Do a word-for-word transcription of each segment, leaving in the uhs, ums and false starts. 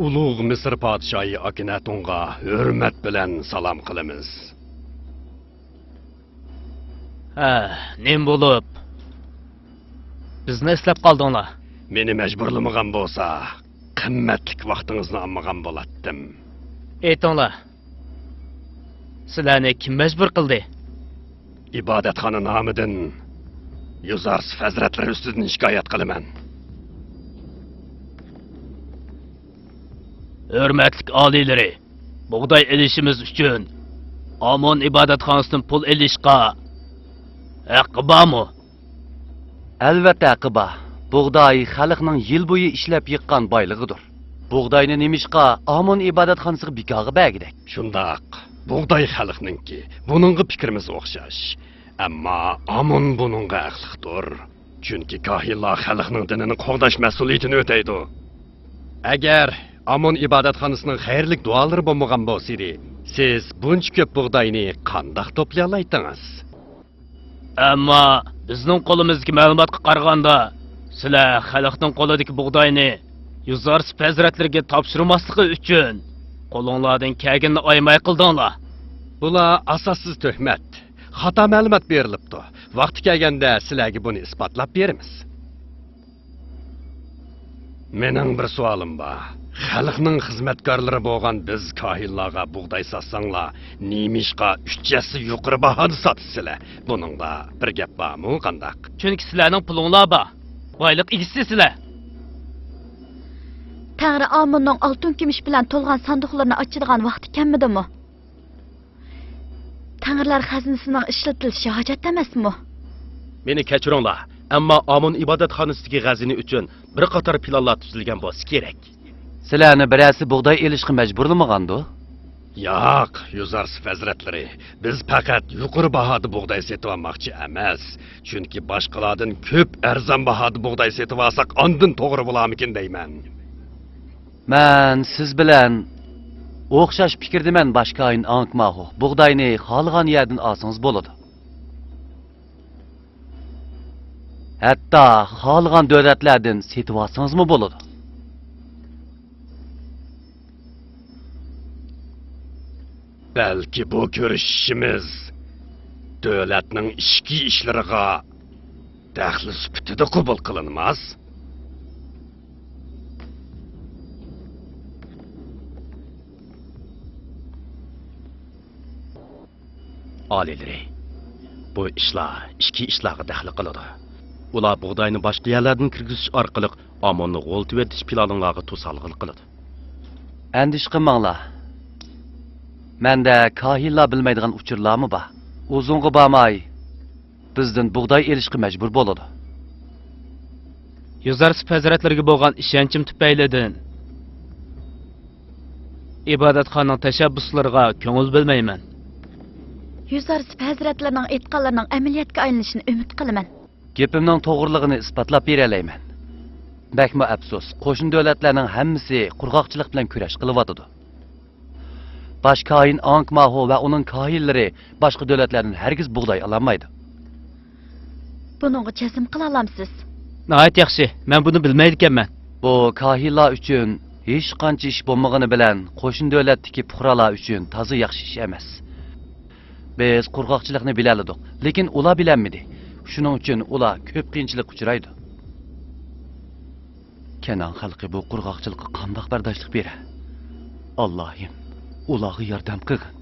ئۇلۇغ مىسىر پادىشاھى ئاكىنەتونغا ھۆرمەت بىلەن سالام قىلىمىز. ھە، نېمە بولۇپ؟ بىزنى ئىزدەپ قالدىڭلار؟ مېنى مەجبۇرلىمىغان بولسا، قىممەتلىك ۋاقتىڭىزنى ئالمىغان بولاتتىم. ئېيتىڭلار، سىلەرنى كىم مەجبۇر قىلدى؟ ئىبادەتخانا نامىدىن يۇزارسىف ھەزرەتلىرى ئۈستىدىن شىكايەت قىلىمەن. ھۆرمەتلىك ئالىيلىرى، بۇغداي ئېلىشىمىز ئۈچۈن ئامون ئىبادەتخانىسىدىن پۇل ئېلىشقا ھەققى بارمۇ؟ ئەلۋەتتە ھەققى بار. بۇغداي خەلقنىڭ يىل بويى ئىشلەپ يىغقان بايلىقىدۇر. بۇغداينى نېمىشقا ئامون ئىبادەتخانىسىغا بىكارغا بەرگۈدەك؟ شۇنداق. بۇغداي خەلقنىڭكى. بۇنىڭغا پىكرىمىز ئوخشاش. ئەمما ئامون بۇنىڭغا ھەقلىقتۇر. چۈنكى كاھىنلار خەلقنىڭ دىنىنى قوغداش مەسئۇلىيىتىنى ئۆتەيدۇ. ئەگەر ئامون ئىبادەتخانىسىنىڭ خەيرلىك دۇئالىرى بولمىغان بولسىدى، سىز بۇنچە كۆپ بۇغداينى قانداق توپلىيالايتتىڭىز؟ ئەمما بىزنىڭ قولىمىزدىكى مەلۇماتقا قارىغاندا، سىلەر خەلقنىڭ قولىدىكى بۇغداينى يۇزارسىپ ھەزرەتلىرىگە تاپشۇرماسلىقى ئۈچۈن، قولۇڭلاردىن كەلگىنىنى ئايىماي قىلدىڭلار. بۇلار ئاساسسىز تۆھمەت، خاتا مەلۇمات بېرىلىپتۇ. ۋاقتى كەلگەندە سىلەرگە بۇنى ئىسپاتلاپ بېرىمىز. مېنىڭ بىر سوئالىم بار. خەلقنىڭ خىزمەتكارلىرى بولغان بىز كاھىنلارغا بۇغداي ساتساڭلار، نېمىشقا ئۈچ ھەسسە يۇقىرى باھادا ساتىسىلەر؟ بۇنىڭدا بىر گەپ بارمۇ قانداق؟ چۈنكى سىلەرنىڭ پۇلۇڭلار بار. بايلىق ئىگىسى سىلەر. تەڭرى ئاموننىڭ ئالتۇن كۈمۈش بىلەن تولغان ساندۇقلىرىنى ئاچىدىغان ۋاقتى كەلمىدىمۇ؟ تەڭرىلەر خەزىنىسىنىڭ ئىشلىتىلىشى ھاجەت ئەمەسمۇ؟ مېنى كەچۈرۈڭلار، ئەمما ئامون ئىبادەتخانىسىدىكى خەزىنە ئۈچۈن بىر قاتار پىلانلار تۈزۈلگەن بولسا كېرەك. سىلەرنى بىرەرسى بۇغداي ئېلىشقا مەجبۇرلىمىغاندۇ؟ ياق، يۇزارسىپ ھەزرەتلىرى، بىز پەقەت يۇقىرى باھادا بۇغداي سېتىۋالماقچى ئەمەس، چۈنكى باشقىلاردىن كۆپ ئەرزان باھادا بۇغداي سېتىۋالساق ئاندىن توغرا بولارمىكىن دەيمەن. مەن سىز بىلەن ئوخشاش پىكىردىمەن، باش كاھىن ئاڭكماخو. بۇغداينى خالىغان يەردىن ئالسىڭىز بولىدۇ. ھەتتا خالىغان دۆلەتلەردىن سېتىۋالسىڭىزمۇ بولىدۇ. بەلكى بۇ كۆرۈشۈشىمىز دۆلەتنىڭ ئىچكى ئىشلىرىغا دەخلى سۈپىتىدە قوبۇل قىلىنماس. ئالىيلىرى، بۇ ئىشلار ئىچكى ئىشلارغا دەخلى قىلىدۇ. ئۇلار بۇغداينى باشقا يەرلەردىن كىرگۈزۈش ئارقىلىق ئاموننى غۇلىتىۋېتىش پىلانىڭلارغا توسالغۇلۇق قىلىدۇ. ئەندىشە قىلماڭلار. مەندە كاھىنلار بىلمەيدىغان ئۇچۇرلارمۇ بار. ئۇزۇنغا بارماي، بىزدىن بۇغداي ئېلىشقا مەجبۇر بولىدۇ. يۇزارسىپ ھەزرەتلىرىگە بولغان ئىشەنچىم تۈپەيلىدىن ئىبادەتخانىنىڭ تەشەببۇسلىرىغا كۆڭۈل بۆلمەيمەن. يۈزارسىپ ھەزرەتلىرىنىڭ ئېيتقانلىرىنىڭ ئەمەلىيەتكە ئايلىنىشىنى ئۈمىد قىلىمەن. گېپىمنىڭ توغرىلىقىنى ئىسپاتلاپ بېرەلەيمەن. بەكمۇ ئەپسۇس، قوشنا دۆلەتلەرنىڭ ھەممىسى قۇرغاقچىلىق بىلەن كۈرەش قىلىۋاتىدۇ. باش كاھىن ئاڭكماھو ۋە ئۇنىڭ كاھىنلىرى باشقا دۆلەتلەردىن ھەرگىز بۇغداي ئالالمايدۇ. بۇنىڭغا جەزم قىلالامسىز؟ ناھايىتى ياخشى، مەن بۇنى بىلمەيدىكەنمەن. بۇ كاھىنلار ئۈچۈن ھېچقانچە ئىش بولمىغىنى بىلەن، قوشنا دۆلەتتىكى پۇقرالار ئۈچۈن تازا ياخشى ئىش ئەمەس. بىز قۇرغاقچىلىقنى بىلەلىدۇق، لېكىن ئۇلار بىلەلمىدى. شۇنىڭ ئۈچۈن ئۇلار كۆپ قىيىنچىلىققا ئۇچرايدۇ. كەنئان خەلقى بۇ قۇرغاقچىلىققا قانداق بەرداشلىق بېرە؟ ئاللاھىم، ئۇلارغا ياردەم قىلغىن.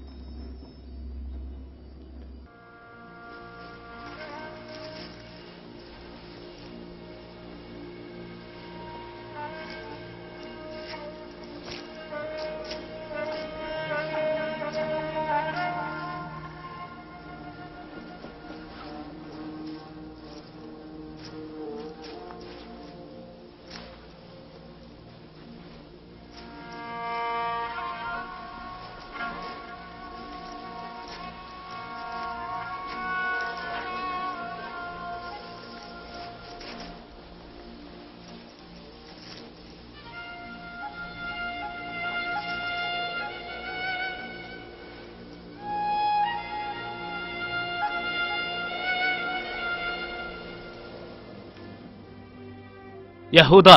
يەھۇدا!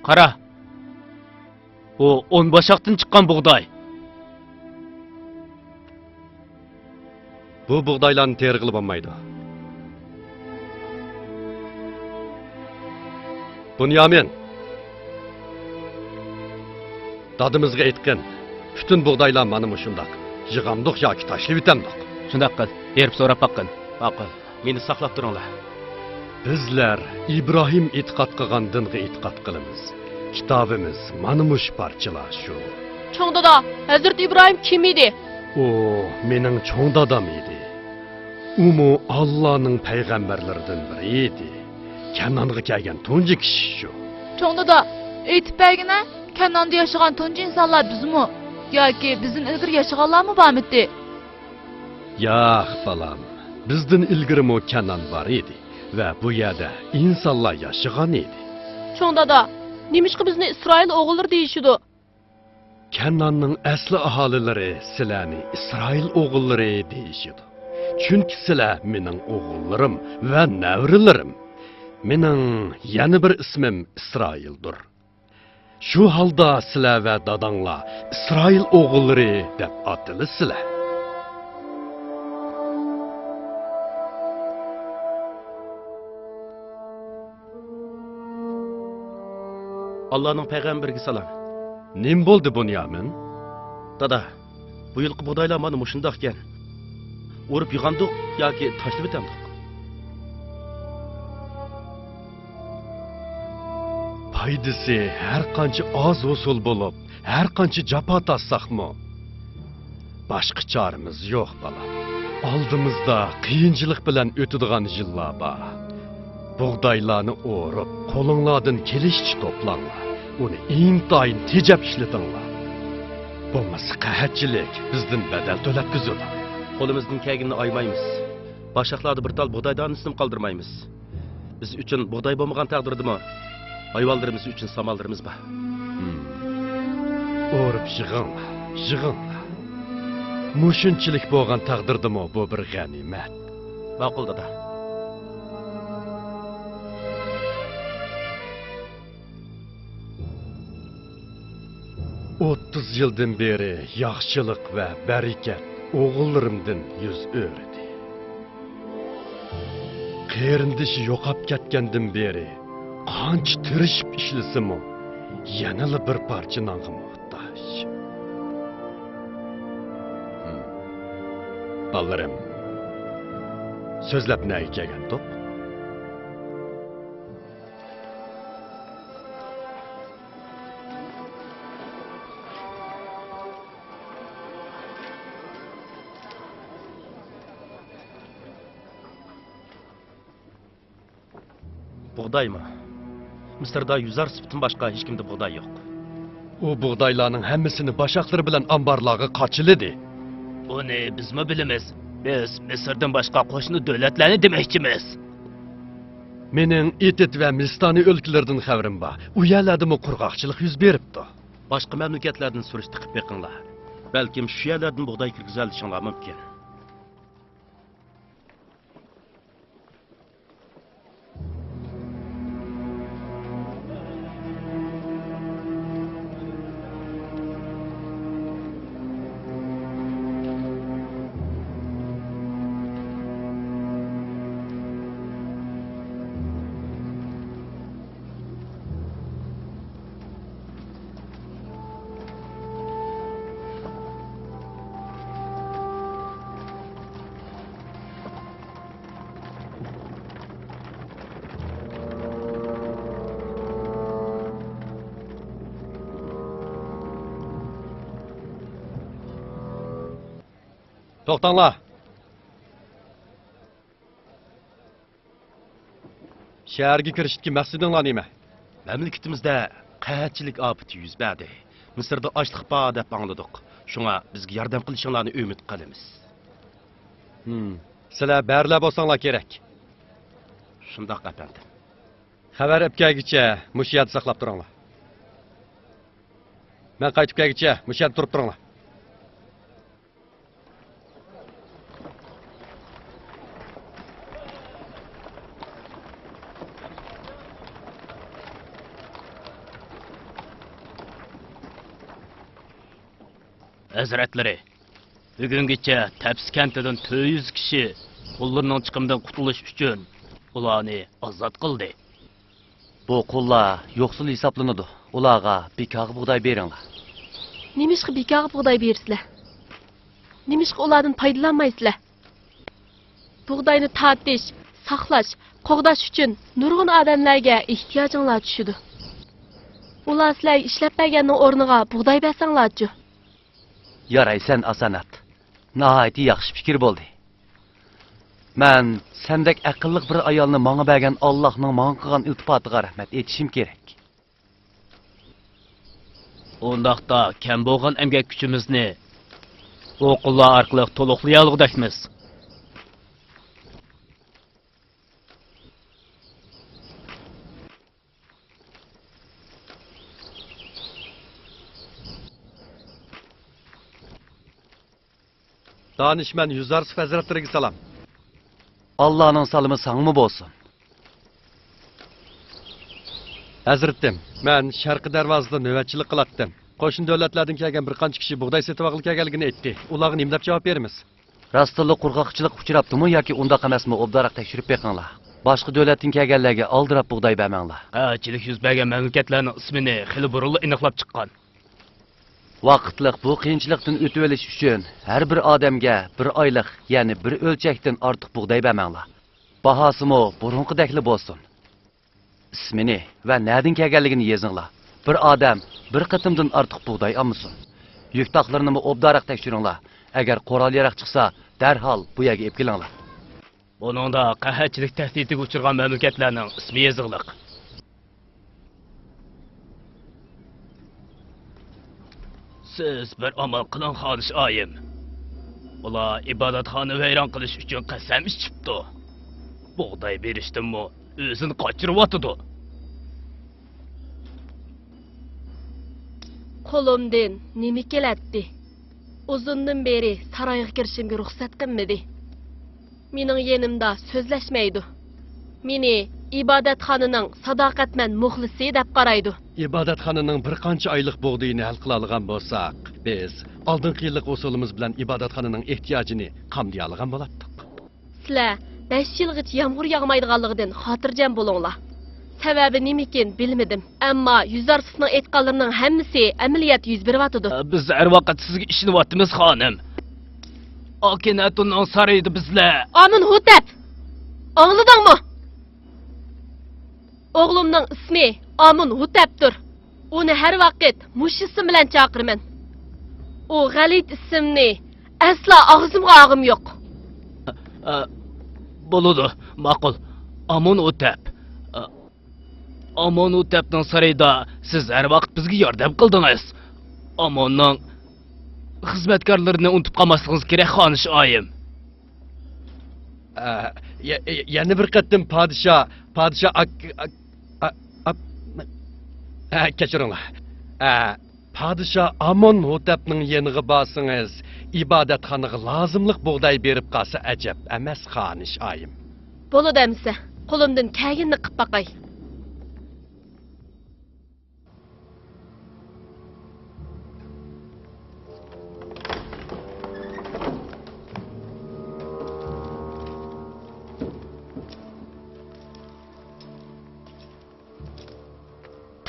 قارا! ئۇ ئون باشاقتىن چىققان بۇغداي. بۇ بۇغدايلارنى تېرىغىلى بولمايدۇ. بۇنيامىن! دادىمىزغا ئېيتقىن، پۈتۈن بۇغدايلار مانا مۇشۇنداق. يىغامدۇق ياكى تاشلىۋېتەمدۇق؟ شۇنداق قىل، بېرىپ سوراپ باققىن. ماقۇل، مېنى ساقلاپ تۇرۇڭلار. بىزلەر ئىبراھىم ئېتىقاد قىلغان دىنغا ئېتىقاد قىلىمىز. كىتابىمىز مانا مۇشۇ پارچىلار شۇ. چوڭ دادا، ھەزرىتى ئىبراھىم كىم ئىدى؟ ئۇ مېنىڭ چوڭ دادام ئىدى. ئۇمۇ ئاللانىڭ پەيغەمبەرلىرىدىن بىرى ئىدى. كەنئانغا كەلگەن تۇنجى كىشى شۇ. چوڭ دادا، ئېيتىپ بەرگىنە، كەنئاندا ياشىغان تۇنجى ئىنسانلار بىزمۇ؟ ياكى بىزدىن ئىلگىرى ياشىغانلارمۇ بارمىتى؟ ياق، بالام. بىزدىن ئىلگىرىمۇ كەنئان بار ئىدى ۋە بۇ يەردە ئىنسانلار ياشىغان ئىدى. چوڭ دادا، نېمىشقا بىزنى ئىسرائىل ئوغۇللىرى دېيىشىدۇ؟ كەنئاننىڭ ئەسلى ئاھالىلىرى سىلەرنى ئىسرائىل ئوغۇللىرى دېيىشىدۇ. چۈنكى سىلەر مېنىڭ ئوغۇللىرىم ۋە نەۋرىلىرىم. مېنىڭ يەنە بىر ئىسمىم ئىسرائىلدۇر. شۇ ھالدا سىلەر ۋە داداڭلار ئىسرائىل ئوغۇللىرى دەپ ئاتىلىسىلەر. ئاللانىڭ پەيغەمبىرىگە سالام. نېمە بولدى، بۇنيامىن؟ دادا، بۇ يىلقى بۇغدايلار مانا مۇشۇنداقكەن. ئورۇپ يىغامدۇق ياكى تاشلىۋېتەمدۇق؟ پايدىسى ھەر قانچە ئاز ھوسۇل بولۇپ، ھەر قانچە جاپا تارتساقمۇ، باشقا چارىمىز يوق، بالام. ئالدىمىزدا قىيىنچىلىق بىلەن ئۆتىدىغان يىللار بار. بۇغدايلارنى ئورۇپ، قولۇڭلاردىن كېلىشىچە توپلاڭلار. ئۇنى ئىنتايىن تېجەپ ئىشلىتىڭلار. بولمىسا قەھەتچىلىك بىزدىن بەدەل تۆلەتكۈزىدۇ. قولىمىزدىن كەلگىنىنى ئايىمايمىز. باشاقلاردا بىر تال بۇغداي دانىسىنىمۇ قالدۇرمايمىز. بىز ئۈچۈن بۇغداي بولمىغان تەقدىردىمۇ، ھايۋانلىرىمىز ئۈچۈن سامانلىرىمىز بار. ھىم. ئورۇپ يىغىڭلار، يىغىڭلار. مۇشۇنچىلىك بولغان تەقدىردىمۇ بۇ بىر غەنىيمەت. ماقۇل، دادا. ئوتتۇز يىلدىن بېرى ياخشىلىق ۋە بەرىكەت ئوغۇللىرىمدىن يۈز ئۆرۈدى. قېرىندىشى يوقاپ كەتكەندىن بېرى قانچە تىرىشىپ ئىشلىسىمۇ، يەنىلا بىر پارچە نانغا موھتاج. ھىم. بالىلىرىم، سۆزلەپ نەگە كەلگەنتۇق؟ بۇغدايمۇ؟ مىسىردا يۈزار سېپىتتىن باشقا ھېچكىمدە بۇغداي يوق. ئۇ بۇغدايلارنىڭ ھەممىسىنى باشاقلىرى بىلەن ئامبارلارغا قاچىلىدى. ئۇنى بىزمۇ بىلىمىز. بىز مىسىردىن باشقا قوشنا دۆلەتلەرنى دېمەكچىمىز. مېنىڭ ئېتىت ۋە مىستانى ئۆلكىلىرىدىن خەۋىرىم بار. ئۇ يەرلەردىمۇ قۇرغاقچىلىق يۈز بېرىپتۇ. باشقا مەملىكەتلەردىن سۈرۈشتە قىپ بېقىڭلار. بەلكىم شۇ يەرلەردىن بۇغداي كىرگۈزەلىشىڭلار مۇمكىن. توختاڭلار! شەھەرگە كىرىشتىكى مەقسىتىڭلار نېمە؟ مەملىكىتىمىزدە قەھەتچىلىك ئاپىتى يۈز بەردى. مىسىردا ئاچلىق بار دەپ ئاڭلىدۇق. شۇڭا بىزگە ياردەم قىلىشىڭلارنى ئۈمىد قىلىمىز. ھىم. سىلەر بەرىلەر بولساڭلار كېرەك. شۇنداق، ئەپەندىم. خەۋەر ئەپ كەلگۈچە مۇشۇ يەردە ساقلاپ تۇرۇڭلار. مەن قايتىپ كەلگۈچە مۇشۇ يەردە تۇرۇپ تۇرۇڭلار. ھەزرەتلىرى، بۈگۈنگىچە تەپسە كەنتىدىن تۆت يۈز كىشى قۇللىرىنىڭ چىقىمىدىن قۇتۇلۇش ئۈچۈن ئۇلارنى ئازاد قىلدى. بۇ قۇللار يوقسۇل ھېسابلىنىدۇ. ئۇلارغا بىكارغا بۇغداي بېرىڭلار. نېمىشقا بىكارغا بۇغداي بېرىسىلەر؟ نېمىشقا ئۇلاردىن پايدىلانمايسىلەر؟ بۇغداينى تارتىش، ساقلاش، قوغداش ئۈچۈن نۇرغۇن ئادەملەرگە ئېھتىياجىڭلار چۈشىدۇ. ئۇلار سىلەرگە ئىشلەپ بەرگەننىڭ ئورنىغا بۇغداي بەرسەڭلارچۇ؟ يارايسەن، ئاسانات. ناھايىتى ياخشى پىكىر بولدى. مەن سەندەك ئەقىللىق بىر ئايالنى ماڭا بەرگەن ئاللاھنىڭ ماڭا قىلغان ئىلتىپاتىغا رەھمەت ئېيتىشىم كېرەك. ئۇنداقتا كەم بولغان ئەمگەك كۈچىمىزنى بۇ قۇللار ئارقىلىق تولۇقلىيالىغۇدەكمىز. دانىشمەن يۈزارسىف ھەزرەتلىرىگە سالام. ئاللانىڭ سالىمى ساڭىمۇ بولسۇن. ھەزرىتىم، مەن شەرقىي دەرۋازىدا نۆۋەتچىلىك قىلاتتىم. قوشنا دۆلەتلەردىن كەلگەن بىر قانچە كىشى بۇغداي سېتىۋالغىلى كەلگەنلىكىنى ئېيتتى. ئۇلارغا نېمە دەپ جاۋاب بېرىمىز؟ راستتىنلا قۇرغاقچىلىق ئۇچراپتىمۇ ياكى ئۇنداق ئەمەسمۇ، ئوبدانراق تەكشۈرۈپ بېقىڭلار. باشقا دۆلەتتىن كەلگەنلەرگە ئالدىراپ بۇغداي بەرمەڭلار. قەھەتچىلىك يۈز بەرگەن مەملىكەتلەرنىڭ ئىسمىنى خېلى بۇرۇنلا ئېنىقلاپ چىققان. ۋاقىتلىق بۇ قىيىنچىلىقتىن ئۆتۈۋېلىش ئۈچۈن ھەر بىر ئادەمگە بىر ئايلىق، يەنى بىر ئۆلچەكتىن ئارتۇق بۇغداي بەرمەڭلار. باھاسىمۇ بۇرۇنقىدەكلا بولسۇن. ئىسمىنى ۋە نەدىن كەلگەنلىكىنى يېزىڭلار. بىر ئادەم بىر قېتىمدىن ئارتۇق بۇغداي ئالمىسۇن. يۈك تاقلىرىنىمۇ ئوبدانراق تەكشۈرۈڭلار. ئەگەر قورال-ياراغ چىقسا، دەرھال بۇ يەرگە ئېلىپ كېلىڭلار. بۇنىڭدا قەھەتچىلىك تەھدىتىگە ئۇچرىغان مەملىكەتلەرنىڭ ئىسمى يېزىقلىق. سىز بىر ئامال قىلىڭ، خانىش ئايىم. ئۇلار ئىبادەتخانا ۋەيران قىلىش ئۈچۈن قەسەم ئىچىپتۇ. بۇغداي بېرىشتىنمۇ ئۆزىنى قاچۇرۇۋاتىدۇ. قولۇمدىن نېمە كېلەتتى؟ ئۇزۇندىن بېرى سارايغا كىرىشىمگە رۇخسەت قىلمىدى. مېنىڭ يېنىمدا سۆزلەشمەيدۇ. مېنى ئىبادەتخانىنىڭ ساداقەتمەن مۇخلىسى دەپ قارايدۇ. ئىبادەتخانىنىڭ بىر قانچە ئايلىق بۇغدىيىنى ھەل قىلالىغان بولساق، بىز ئالدىنقى يىللىق ھوسۇلىمىز بىلەن ئىبادەتخانىنىڭ ئېھتىياجىنى قامدىيالىغان بولاتتۇق. سىلەر بەش يىلغىچە يامغۇر ياغمايدىغانلىقىدىن خاتىرجەم بولۇڭلار. سەۋەبى نېمىكىن بىلمىدىم. ئەمما يۈزارسىفنىڭ ئېيتقانلىرىنىڭ ھەممىسى ئەمەلىيەتتە يۈز بېرىۋاتىدۇ. بىز ھەر ۋاقىت سىزگە ئىشىنىۋاتىمىز، خانىم. ئاكىنەتۇننىڭ سارىيىدا بىزلەر. ئامون ھوتەپ! ئاڭلىدىڭمۇ؟ ئوغلۇمنىڭ ئىسمى ئامون ھوتەپتۇر. ئۇنى ھەر ۋاقىت مۇشۇ ئىسىم بىلەن چاقىرىمەن. ئۇ غەلىتە ئىسىمنى ئەسلا ئاغزىمغا ئالغۇم يوق. ئە، بولىدۇ، ماقۇل. ئامون ھوتەپ. ئە، ئامون ھوتەپنىڭ سارىيىدا سىز ھەر ۋاقىت بىزگە ياردەم قىلدىڭىز. ئاموننىڭ خىزمەتكارلىرىنى ئۇنتۇپ قالماسلىقىڭىز كېرەك، خانىش ئايىم. ئە، يە-، يە-، يەنە بىر قېتىم پادىشاھ، پادىشاھ ئاك-، ئاك-، ئا-، ئا-، ئە، كەچۈرۈڭلار. ئە، پادىشاھ ئامون ھوتەپنىڭ يېنىغا بارسىڭىز، ئىبادەتخانىغا لازىملىق بۇغداي بېرىپ قالسا ئەجەب ئەمەس، خانىش ئايىم. بولىدۇ ئەمىسە، قولۇمدىن كەلگىنىنى قىپ باقاي.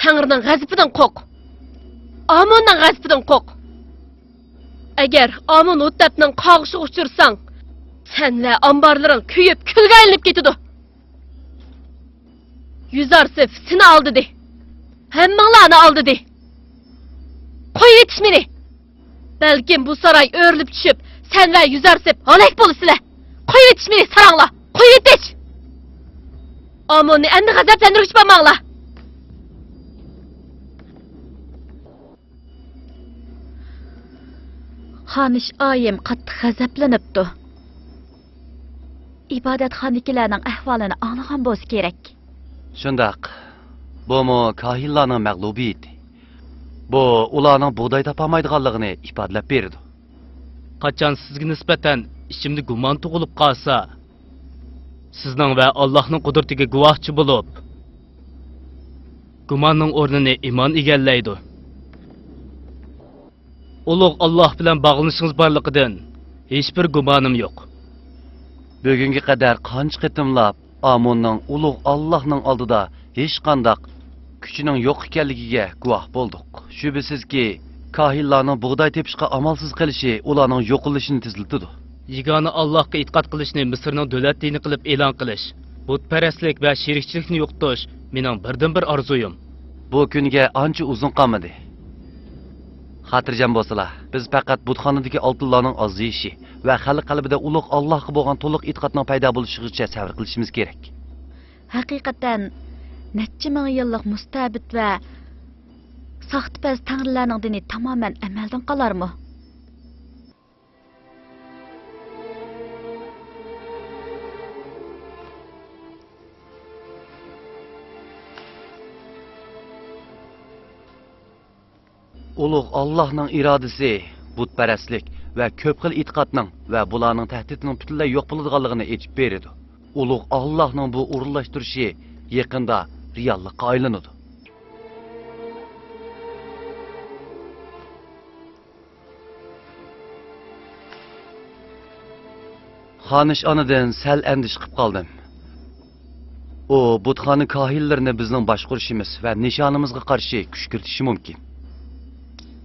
تەڭرىنىڭ غەزىپىدىن قورق. ئاموننىڭ غەزىپىدىن قورق. ئەگەر ئامون ھوتەپنىڭ قاغىشىغا ئۇچرىساڭ، سەن ۋە ئامبارلىرىڭ كۆيۈپ كۈلگە ئايلىنىپ كېتىدۇ. يۈزارسىف سېنى ئالدىدى. ھەممىڭلارنى ئالدىدى. قويۇۋېتىش مېنى. بەلكىم بۇ ساراي ئۆرۈلۈپ چۈشۈپ، سەن ۋە يۈزارسىف ھالاك بولىسىلەر. قويۇۋېتىش مېنى، ساراڭلار. قويۇۋېتىش! ئاموننى ئەمدى غەزەپلەندۈرگۈچى بولماڭلار. خانىش ئايىم قاتتىق غەزەپلىنىپتۇ. ئىبادەتخانىدىكىلەرنىڭ ئەھۋالىنى ئاڭلىغان بولسا كېرەك. شۇنداق. بۇمۇ كاھىنلارنىڭ مەغلۇبىيىتى. بۇ ئۇلارنىڭ بۇغداي تاپالمايدىغانلىقىنى ئىپادىلەپ بېرىدۇ. قاچان سىزگە نىسبەتەن ئىچىمدە گۇمان تۇغۇلۇپ قالسا، سىزنىڭ ۋە ئاللاھنىڭ قۇدرىتىگە گۇۋاھچى بولۇپ، گۇماننىڭ ئورنىنى ئىمان ئىگىلەيدۇ. ئۇلۇغ ئاللاھ بىلەن باغلىنىشىڭىز بارلىقىدىن ھېچبىر گۇمانىم يوق. بۈگۈنگە قەدەر قانچە قېتىملاپ ئاموننىڭ ئۇلۇغ ئاللاھنىڭ ئالدىدا ھېچقانداق كۈچىنىڭ يوق ئىكەنلىكىگە گۇۋاھ بولدۇق. شۈبھىسىزكى، كاھىنلارنىڭ بۇغداي تېپىشقا ئامالسىز قېلىشى ئۇلارنىڭ يوقىلىشىنى تېزلىتىدۇ. يېگانە ئاللاھقا ئېتىقاد قىلىشنى مىسىرنىڭ دۆلەت دىنى قىلىپ ئېلان قىلىش، بۇتپەرەسلىك ۋە شېرىكچىلىكنى يوقىتىش مېنىڭ بىردىنبىر ئارزۇيۇم. بۇ كۈنگە ئانچە ئۇزۇن قالمىدى. خاتىرجەم بولسىلا، بىز پەقەت بۇتخانىدىكى ئالتۇنلارنىڭ ئازىيىشى ۋە خەلق قەلبىدە ئۇلۇغ ئاللاھقا بولغان تولۇق ئېتىقادنىڭ پەيدا بولۇشىغىچە سەۋر قىلىشىمىز كېرەك. ھەقىقەتەن، نەچچە مىڭ يىللىق مۇستەبىت ۋە ساختىپەز تەڭرىلەرنىڭ دىنى تامامەن ئەمەلدىن قالارمۇ؟ ئۇلۇغ ئاللاھنىڭ ئىرادىسى بۇتپەرەسلىك ۋە كۆپ خىل ئېتىقادنىڭ ۋە بۇلارنىڭ تەھدىتىنىڭ پۈتۈنلەي يوق بولىدىغانلىقىنى ئېچىپ بېرىدۇ. ئۇلۇغ ئاللاھنىڭ بۇ ئورۇنلاشتۇرۇشى يېقىندا رېئاللىققا ئايلىنىدۇ. خانىش ئانىدىن سەل ئەندىشە قىپ قالدىم. ئۇ بۇتخانا كاھىنلىرىنى بىزنىڭ باشقۇرۇشىمىز ۋە نىشانىمىزغا قارشى كۈشكۈرتۈشى مۇمكىن.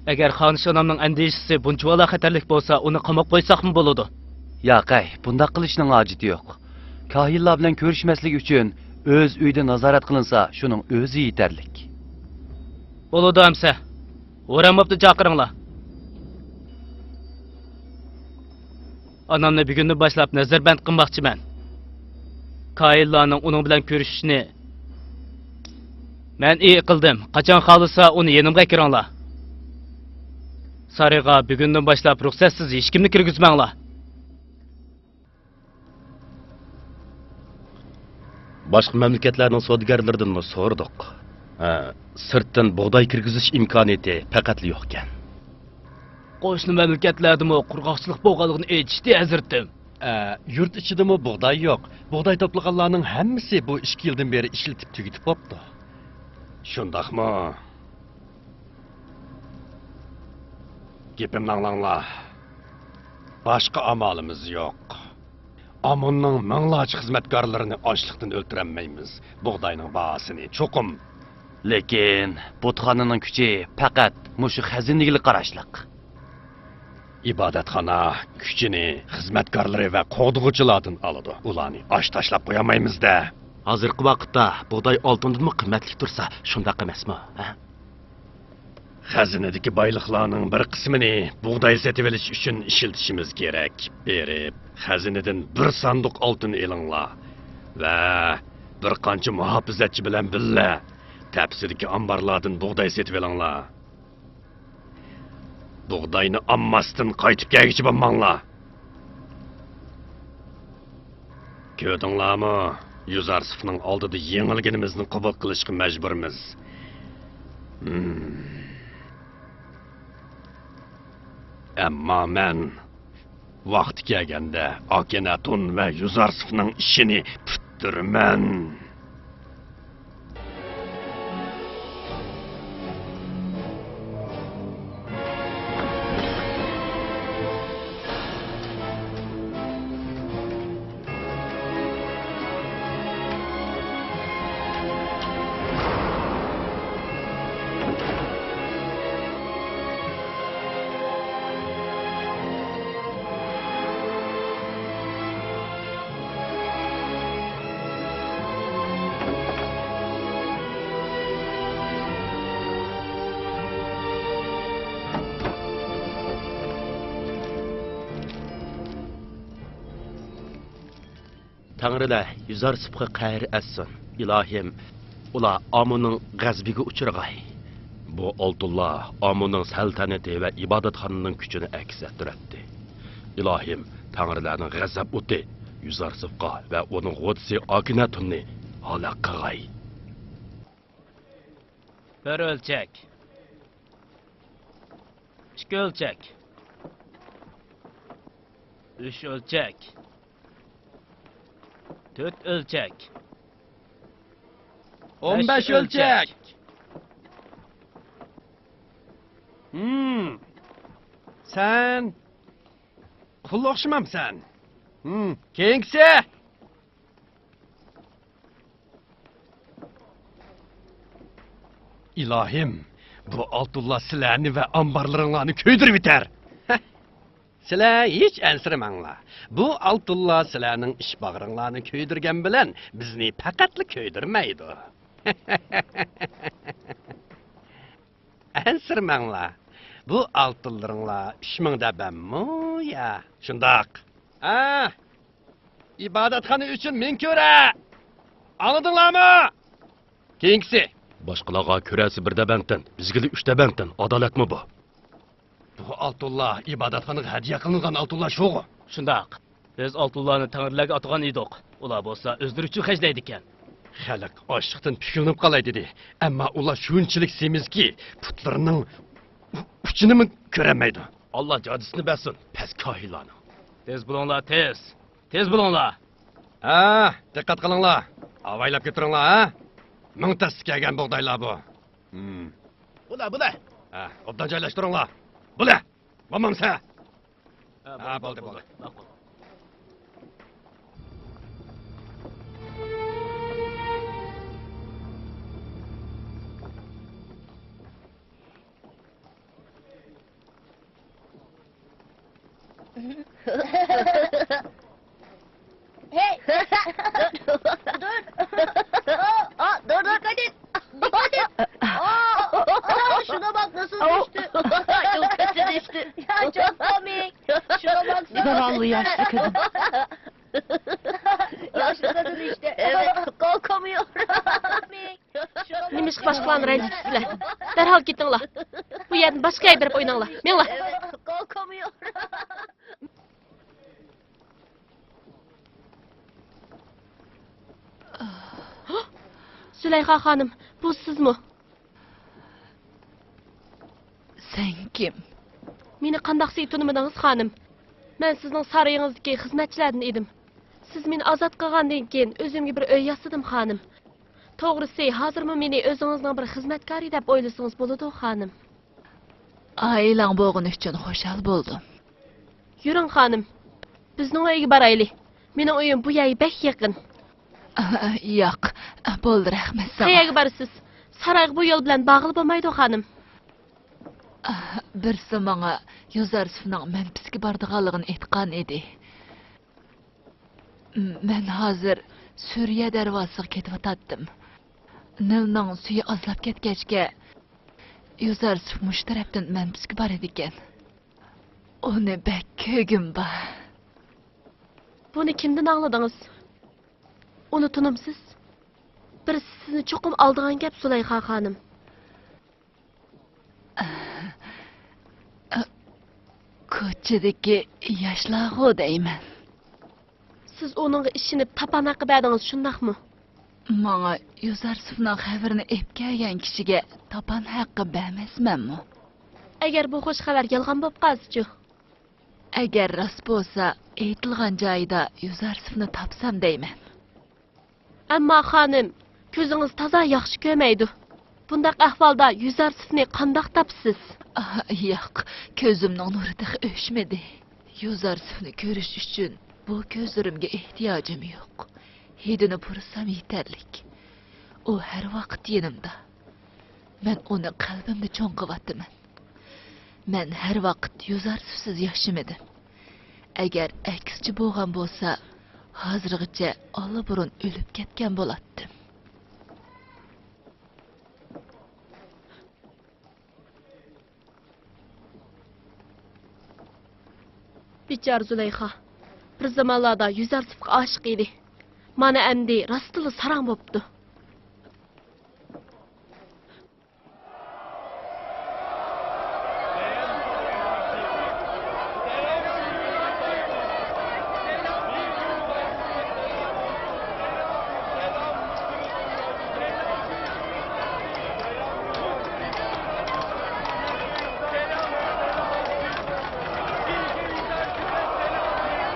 ئەگەر خانىش ئانامنىڭ ئەندىشىسى بۇنچىۋالا خەتەرلىك بولسا، ئۇنى قاماپ قويساقمۇ بولىدۇ. ياقەي، بۇنداق قىلىشنىڭ ھاجىتى يوق. كاھىنلار بىلەن كۆرۈشمەسلىك ئۈچۈن ئۆز ئۆيىدە نازارەت قىلىنسا، شۇنىڭ ئۆزى يېتەرلىك. بولىدۇ ئەمسە. ھورەن بوپتۇ، چاقىرىڭلار. ئانامنى بۈگۈندىن باشلاپ نەزەربەند قىلماقچىمەن. كاھىنلارنىڭ ئۇنىڭ بىلەن كۆرۈشۈشىنى مەنئى قىلدىم. قاچان خالىسا ئۇنى يېنىمغا ئەكىرىڭلار. سارىيغا بۈگۈندىن باشلاپ رۇخسەتسىز ھېچكىمنى كىرگۈزمەڭلار. باشقا مەملىكەتلەرنىڭ سودىگەرلىرىدىنمۇ سورىدۇق. ھە، سىرتتىن بۇغداي كىرگۈزۈش ئىمكانىيىتى پەقەتلا يوقكەن. قوشنا مەملىكەتلەردىمۇ قۇرغاقچىلىق بولغانلىقىنى ئېيتىشتى، ھەزرىتىم. ئە، يۇرت ئىچىدىمۇ بۇغداي يوق. بۇغداي توپلىغانلارنىڭ ھەممىسى بۇ ئىككى يىلدىن بېرى ئىشلىتىپ تۈگىتىپ بوپتۇ. شۇنداقمۇ؟ گېپىمنى ئاڭلاڭلار. باشقا ئامالىمىز يوق. ئاموننىڭ مىڭلارچە خىزمەتكارلىرىنى ئاچلىقتىن ئۆلتۈرەلمەيمىز. بۇغداينىڭ باھاسىنى چوقۇم. لېكىن بۇتخانىنىڭ كۈچى پەقەت مۇشۇ خەزىنىگىلا قاراشلىق. ئىبادەتخانا كۈچىنى خىزمەتكارلىرى ۋە قوغدىغۇچىلاردىن ئالىدۇ. ئۇلارنى ئاچ تاشلاپ قويالمايمىز-دە. ھازىرقى ۋاقىتتا بۇغداي ئالتۇندىنمۇ قىممەتلىك تۇرسا، شۇنداق ئەمەسمۇ، ھە؟ خەزىنىدىكى بايلىقلارنىڭ بىر قىسمىنى بۇغداي سېتىۋېلىش ئۈچۈن ئىشلىتىشىمىز كېرەك. بېرىپ، خەزىنىدىن بىر ساندۇق ئالتۇن ئېلىڭلار ۋە بىر قانچە مۇھاپىزەتچى بىلەن بىللە تەپىسىدىكى ئامبارلاردىن بۇغداي سېتىۋېلىڭلار. بۇغداينى ئالماستىن قايتىپ كەلگۈچى بولماڭلار. كۆردۈڭلارمۇ؟ يۈزارسىفنىڭ ئالدىدا يېڭىلگىنىمىزنى قوبۇل قىلىشقا مەجبۇرمىز. ھىم. ئەمما مەن ۋاقتى كەلگەندە ئاكېناتون ۋە يۈزارسىفنىڭ ئىشىنى پۈتتۈرىمەن. تەڭرىلەر يۈزارسىفقا قەھرى ئەتسۇن. ئىلاھىم، ئۇلار ئاموننىڭ غەزىپىگە ئۇچرىغاي. بۇ ئالتۇنلار ئاموننىڭ سەلتەنىتى ۋە ئىبادەتخانىنىڭ كۈچىنى ئەكس ئەتتۈرەتتى. ئىلاھىم، تەڭرىلەرنىڭ غەزەپ ئوتى يۈزارسىفقا ۋە ئۇنىڭ غوجىسى ئاكېناتوننى ھالاك قىلغاي. بىر ئۆلچەك. ئىككى ئۆلچەك. ئۈچ ئۆلچەك. تۆت ئۆلچەك. ئون بەش ئۆلچەك. ھىم. سەن قۇل ئوخشىمامسەن؟ ھىم، كېيىنكىسى! ئىلاھىم، بۇ ئالتۇنلار سىلەرنى ۋە ئامبارلىرىڭلارنى كۆيدۈرۈۋېتەر! سىلەر ھېچ ئەنسىرىمەڭلار. بۇ ئالتۇنلار سىلەرنىڭ ئىچ باغرىڭلارنى كۆيدۈرگەن بىلەن بىزنى پەقەتلا كۆيدۈرمەيدۇ. ئەنسىرىمەڭلار. بۇ ئالتۇنلىرىڭلار ئۈچ مىڭ دەبەممۇ يا؟ شۇنداق. ھە؟ ئىبادەتخانا ئۈچۈن مىڭ كۆرە! ئاڭلىدىڭلارمۇ؟ كېيىنكىسى. باشقىلارغا كۆرەسى بىر دەبەمتىن، بىزگىلى ئۈچ دەبەمتىن. ئادالەتمۇ بۇ؟ بۇ ئالتۇنلار ئىبادەتخانىغا ھەدىيە قىلىنغان ئالتۇنلار شۇغۇ؟ شۇنداق. بىز ئالتۇنلارنى تەڭرىلەرگە ئاتىغان ئىدۇق. ئۇلار بولسا ئۆزلىرى ئۈچۈن خەجلەيدىكەن. خەلق ئاچلىقتىن پۈكۈلۈپ قالاي دېدى. ئەمما ئۇلار شۇنچىلىك سېمىزكى، پۇتلىرىنىڭ ئۇچىنىمۇ كۆرەلمەيدۇ. ئاللا جازىسىنى بەرسۇن پەس كاھىنلارنىڭ. تېز بولۇڭلار، تېز! تېز بولۇڭلار! ھە، دىققەت قىلىڭلار. ئاۋايلاپ كۆتۈرۈڭلار، ھە؟ مىڭ تەستە كەلگەن بۇغدايلار بۇ. ھىم. بۇلا، بۇلا. ھە، ئوبدان جايلاشتۇرۇڭلار. بۇلا! بولمامسە؟ ھە، بولدى، بولدى. ماقۇل. Hey! Dur! Aa, dur, dur! Dikkat et! Dikkat et! Aa, aa, şuna bak nasıl düştü! Çok kötü düştü! Ya çok komik! Şuna baksana! Zavallı yaşlı kadın. Yaşlı kadın işte. Evet, kalkamıyor. Komik! نېمىشقا باشقىلارنى رەنجىتىسىلەر؟ دەرھال كېتىڭلار. بۇ يەردىن باشقا يەرگە بېرىپ ئويناڭلار. مېڭىڭلار. زۇلەيخا خانىم، بۇ سىزمۇ؟ سەن كىم؟ مېنى قانداق سۈيى تونۇمىدىڭىز، خانىم؟ مەن سىزنىڭ سارىيىڭىزدىكى خىزمەتچىلەردىن ئىدىم. سىز مېنى ئازاد قىلغاندىن كېيىن، ئۆزۈمگە بىر ئۆي ياسىدىم، خانىم. توغرىسى، ھازىرمۇ مېنى ئۆزىڭىزنىڭ بىر خىزمەتكارى دەپ ئويلىسىڭىز بولىدۇ، خانىم. ئائىلەڭ بولغىنى ئۈچۈن خۇشال بولدۇم. يۈرۈڭ، خانىم. بىزنىڭ ئۆيگە بارايلى. مېنىڭ ئۆيۈم بۇ يەرگە بەك يېقىن. ياق، بولدى، رەھمەت ساڭا. قەيەرگە بارىسىز؟ سارايغا بۇ يول بىلەن بارغىلى بولمايدۇ، خانىم. بىرسى ماڭا يۈزەرسىفنىڭ مەمپىسكە بارىدىغانلىقىنى ئېيتقان ئىدى. مەن ھازىر سۈرىيە دەرۋازىسىغا كېتىۋاتاتتىم. نىلنىڭ سۈيى ئازلاپ كەتكەچكە، يۈزەرسىف مۇشۇ تەرەپتىن مەمپىسكە بارىدىكەن. ئۇنى بەك كۆرگۈم بار. بۇنى كىمدىن ئاڭلىدىڭىز؟ ئۇنى تونۇمسىز؟ بىرسى سىزنى چوقۇم ئالدىغان گەپ، زۇلەيخا خانىم. كوچىدىكى ياشلارغۇ دەيمەن. سىز ئۇنىڭغا ئىشىنىپ تاپان ھەققى بەردىڭىز، شۇنداقمۇ؟ ماڭا يۈزەرسىفنىڭ خەۋىرىنى ئېلىپ كەلگەن كىشىگە تاپان ھەققى بەرمەسمەنمۇ؟ ئەگەر بۇ خۇش خەۋەر يالغان بولۇپ قالسىچۇ؟ ئەگەر راست بولسا، ئېيتىلغان جايىدا يۈزەرسىفنى تاپسام دەيمەن. ئەمما خانىم، كۆزىڭىز تازا ياخشى كۆرمەيدۇ. بۇنداق ئەھۋالدا يۈزەرسىفنى قانداق تاپىسىز؟ ئاھ، ياق، كۆزۈمنىڭ نۇرى تېخى ئۆچمىدى. يۈزەرسىفنى كۆرۈش ئۈچۈن بۇ كۆزلىرىمگە ئېھتىياجىم يوق. ھىدىنى پۇرىسام يېتەرلىك. ئۇ ھەر ۋاقىت يېنىمدا. مەن ئۇنى قەلبىمدە چوڭ قىلىۋاتىمەن. مەن ھەر ۋاقىت يۈزەرسىفسىز ياشىمىدىم. ئەگەر ئەكسىچە بولغان بولسا، ھازىرغىچە ئاللىبۇرۇن ئۆلۈپ كەتكەن بولاتتىم. بىچارە زۇلەيخا بىر زامانلاردا يۈزەرسىفقا ئاشىق ئىدى. مانا ئەمدى راستتىنلا ساراڭ بوپتۇ.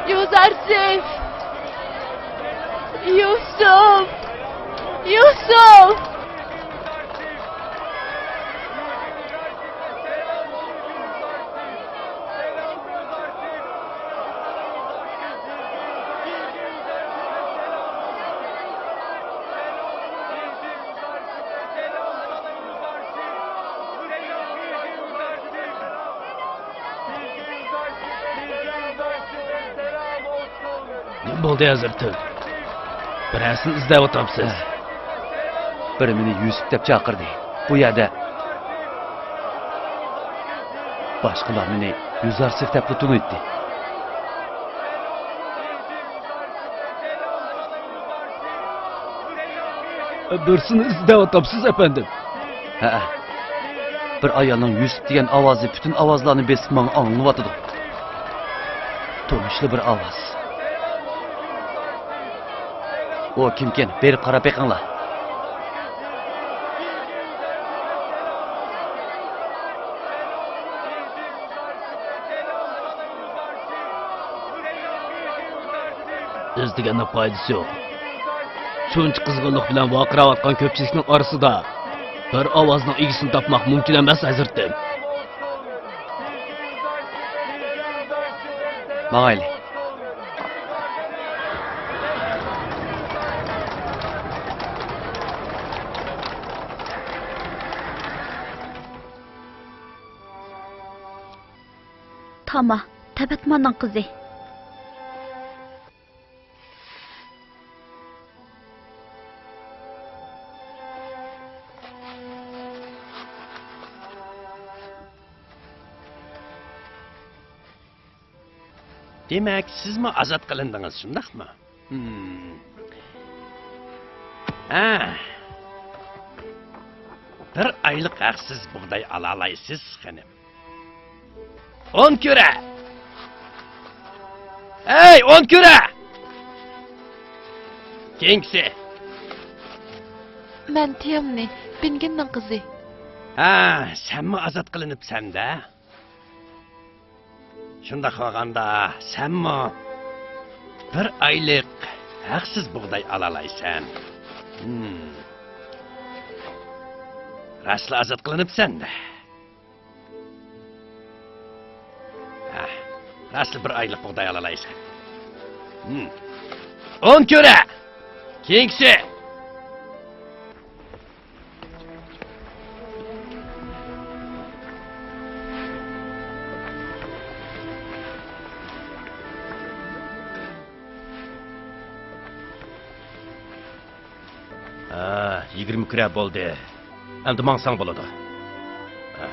يۈزەرسىف! يۈسۈپ! يۈسۈپ! نېمە بولدى، ھەزرىتىم؟ بىرەرسىنى ئىزدەۋاتامسىز؟ بىرى مېنى يۈسۈپ دەپ چاقىردى. بۇ يەردە باشقىلار مېنى يۈزارسىف دەپلا تونۇيتتى. بىرسىنى ئىزدەۋاتامسىز، ئەپەندىم؟ ھەئە. بىر ئايالنىڭ يۈسۈپ دېگەن ئاۋازى پۈتۈن ئاۋازلارنى بېسىپ ماڭا ئاڭلىنىۋاتىدۇ. تونۇشلۇق بىر ئاۋاز. ئۇ كىمكىن؟ بېرىپ قاراپ بېقىڭلار. ئىزدىگەننىڭ پايدىسى يوق. شۇنچە قىزغىنلىق بىلەن ۋارقىراۋاتقان كۆپچىلىكنىڭ ئارىسىدا بىر ئاۋازنىڭ ئىگىسىنى تاپماق مۇمكىن ئەمەس، ھەزرىتىم. ماڭايلى. تاما، تەبەتماننىڭ قىزى. دېمەك، سىزمۇ ئازاد قىلىندىڭىز، شۇنداقمۇ؟ ھىم. ھە. بىر ئايلىق ھەقسىز بۇغداي ئالالايسىز، خېنىم. ئون كۈرە! ھەي، ئون كۈرە! كېيىنكىسى. مەن تيامنى، بىنگىننىڭ قىزى. ھە، سەنمۇ ئازاد قىلىنىپسەن-دە. شۇنداق بولغاندا، سەنمۇ بىر ئايلىق ھەقسىز بۇغداي ئالالايسەن. ھىم. راستلا ئازاد قىلىنىپسەن-دە. ھە، راستلا بىر ئايلىق بۇغداي ئالالايسەن. ھىم. ئون كۈرە! كېيىنكىسى! ھە، يىگىرمە كۈرە بولدى. ئەمدى ماڭساڭ بولىدۇ. ھە.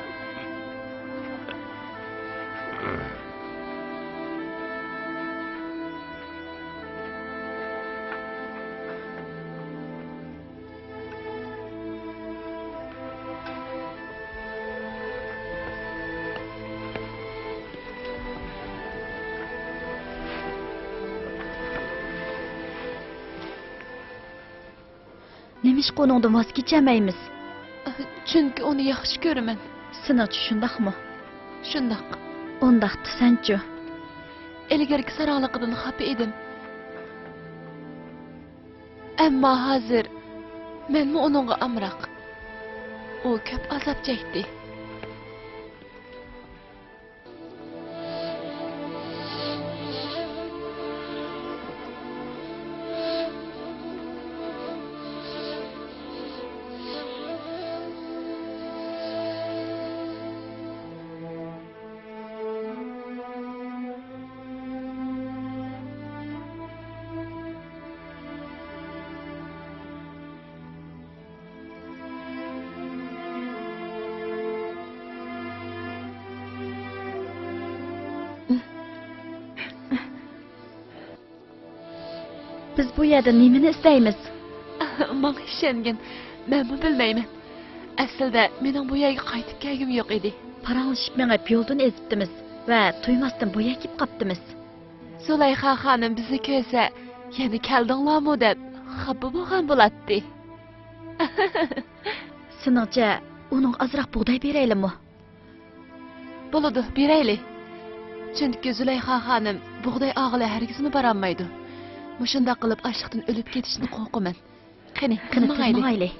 نېمىشقا ئۇنىڭدىن ۋاز كېچەلمەيمىز؟ چۈنكى ئۇنى ياخشى كۆرىمەن. سېنىڭچە شۇنداقمۇ؟ شۇنداق. ئۇنداقتا سەنچۇ؟ ئىلگىرىكى ساراڭلىقىدىن خاپا ئىدىم. ئەمما ھازىر مەنمۇ ئۇنىڭغا ئامراق. ئۇ كۆپ ئازاب چەكتى. بىز بۇ يەردە نېمىنى ئىزدەيمىز؟ ماڭا ئىشەنگىن، مەنمۇ بىلمەيمەن. ئەسلىدە مېنىڭ بۇ يەرگە قايتىپ كەلگۈم يوق ئىدى. پاراڭلىشىپ مېڭىپ يولدىن ئېزىپتىمىز ۋە تۇيماستىن بۇ يەرگە كېلىپ قاپتىمىز. زۇلەيخا خانىم بىزنى كۆرسە، يەنە كەلدىڭلارمۇ دەپ خاپا بولغان بولاتتى. سېنىڭچە، ئۇنىڭغا ئازراق بۇغداي بېرەيلىمۇ؟ بولىدۇ، بېرەيلى. چۈنكى زۇلەيخا خانىم بۇغداي ئالغىلى ھەرگىزمۇ بارالمايدۇ. مۇشۇنداق قىلىپ ئاچلىقتىن ئۆلۈپ كېتىشىدىن قورقىمەن. قېنى، قېنى، تېز ماڭايلى.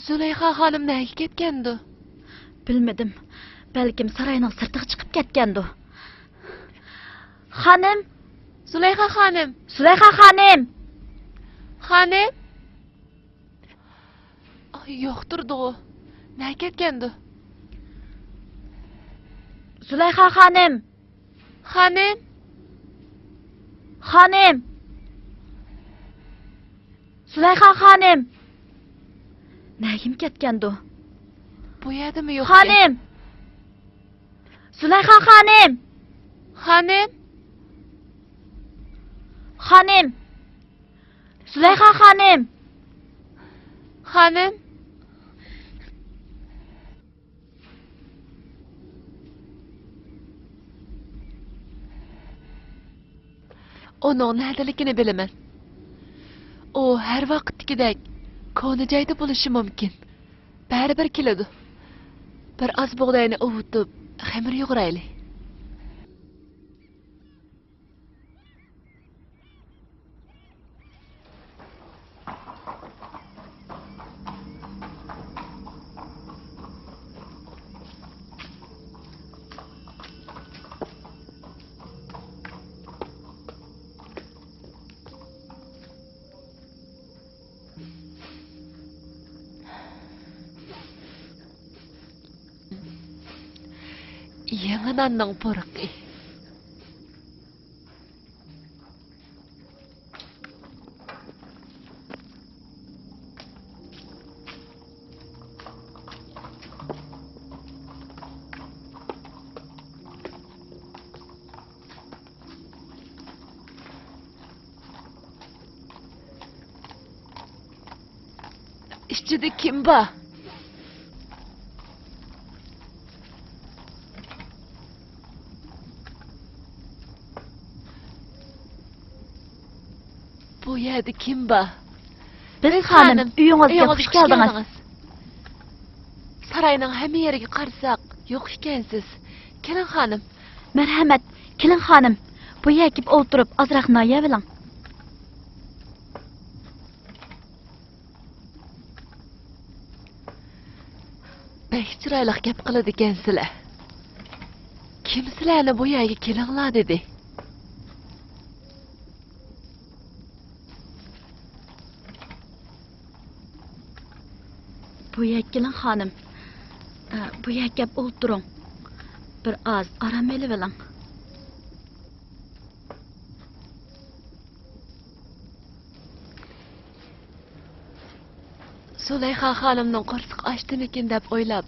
زۇلەيخا خانىم نەگە كەتكەندۇ؟ بىلمىدىم. بەلكىم ساراينىڭ سىرتىغا چىقىپ كەتكەندۇ. خانىم! زۇلەيخا خانىم! زۇلەيخا خانىم! خانىم! ئاي، يوقتۇردىغۇ. نەگە كەتكەندۇ؟ زۇلەيخا خانىم! خانىم! خانىم! زۇلەيخا خانىم! نەگىمۇ كەتكەندۇ؟ بۇ يەردىمۇ يوق. خانىم! زۇلەيخا خانىم! خانىم! خانىم! زۇلەيخا خانىم! خانىم! ئۇنىڭ نەدىلىكىنى بىلىمەن. ئۇ ھەر ۋاقىتتىكىدەك كونا جايدا بولۇشى مۇمكىن. بەرىبىر كېلىدۇ. بىر ئاز بۇغداينى ئوۋۇتۇپ، خېمىر يۇغۇرايلى. يېڭى ناننىڭ پۇرىقى. ئىچىدە كىم بار؟ بۇ يەردە كىم بار؟ بىز، خانىم، خانىم، ئۆيىڭىزگە ئۆيىڭىزگە خۇش خۇش كەلدىڭىز. كەلدىڭىز. ساراينىڭ ھەممە يېرىگە قارىساق، يوق ئىكەنسىز. كېلىڭ، خانىم. مەرھەمەت، كېلىڭ، خانىم. بۇ يەرگە كېلىپ ئولتۇرۇپ، ئازراق نان يەۋېلىڭ. بەك چىرايلىق گەپ قىلىدىكەنسىلەر. كىم سىلەرنى بۇ يەرگە كېلىڭلار دېدى؟ بۇ يەرگە كېلىڭ، خانىم. ئە، بۇ يەرگە كەپ ئولتۇرۇڭ. بىر ئاز ئارام ئېلىۋېلىڭ. زۇلەيخا خانىمنىڭ قورسىقى ئاچتىمىكىن دەپ ئويلاپ،